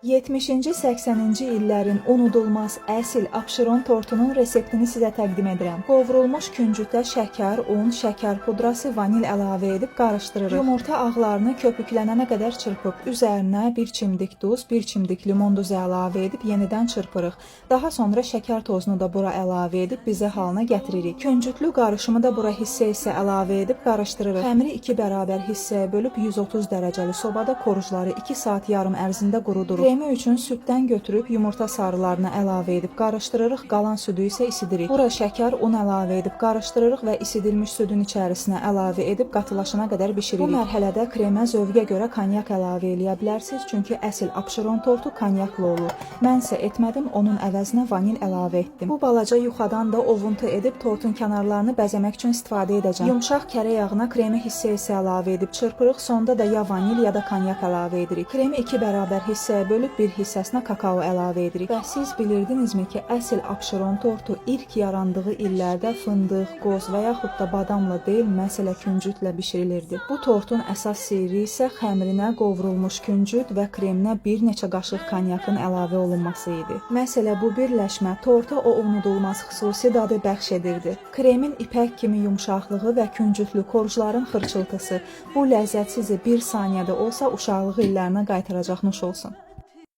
70-ci, 80-ci illərin unudulmaz əsl Abşeron tortunun reseptini sizə təqdim edirəm. Qovrulmuş küncütə şəkər, un, şəkər pudrası, vanil əlavə edib qarışdırırıq. Yumurta ağlarını köpüklənənə qədər çırpıb, üzərinə bir çimdik duz, bir çimdik limon duzu əlavə edib yenidən çırpırıq. Daha sonra şəkər tozunu da bura əlavə edib bizə halına gətiririk. Küncütlü qarışımı da bura hissə-hissə əlavə edib qarışdırırıq. Xəmiri 2 bərabər hissəyə bölüb 130 dərəcəli sobada korujları 2 saat yarım ərzində quruduruq. Kremi üçün süddən götürüb yumurta sarılarını əlavə edib qarışdırırıq, qalan südü isə isidirik. Bura şəkər, un əlavə edib qarışdırırıq və isidilmiş südün içərisinə əlavə edib qatılaşana qədər bişiririk. Bu mərhələdə kremə zövqə görə konyak əlavə eləyə bilərsiniz, çünki əsl Abşeron tortu konyaklı olur. Mən isə etmədim, onun əvəzinə vanil əlavə etdim. Bu balaca yuxadan da ovuntu edib tortun kənarlarını bəzəmək üçün istifadə edəcəm. Yumşaq kərə yağına kremi hissə-hissə əlavə edib çırpırıq, sonda da ya vanil ya da konyak əlavə edirik. Kremi 2 bərabər hissəyə bölüb bir hissəsinə kakao əlavə edirik. Və siz bilirdinizmi ki, əsl Abşeron tortu ilk yarandığı illərdə fındıq, qoz və yaxud da badamla deyil, məsələ küncütlə bişirilirdi. Bu tortun əsas sirri isə xəmirinə qovrulmuş küncüt və kreminə bir neçə qaşıq konyakın əlavə olunması idi. Məsələ bu birləşmə torta o unudulmaz xüsusi dadı bəxş edirdi. Kremin ipək kimi yumşaqlığı və küncütlü korjların xırçıltısı bu ləzzət sizi bir saniyədə olsa uşaqlıq illərinə qaytaracaq, nuş olsun.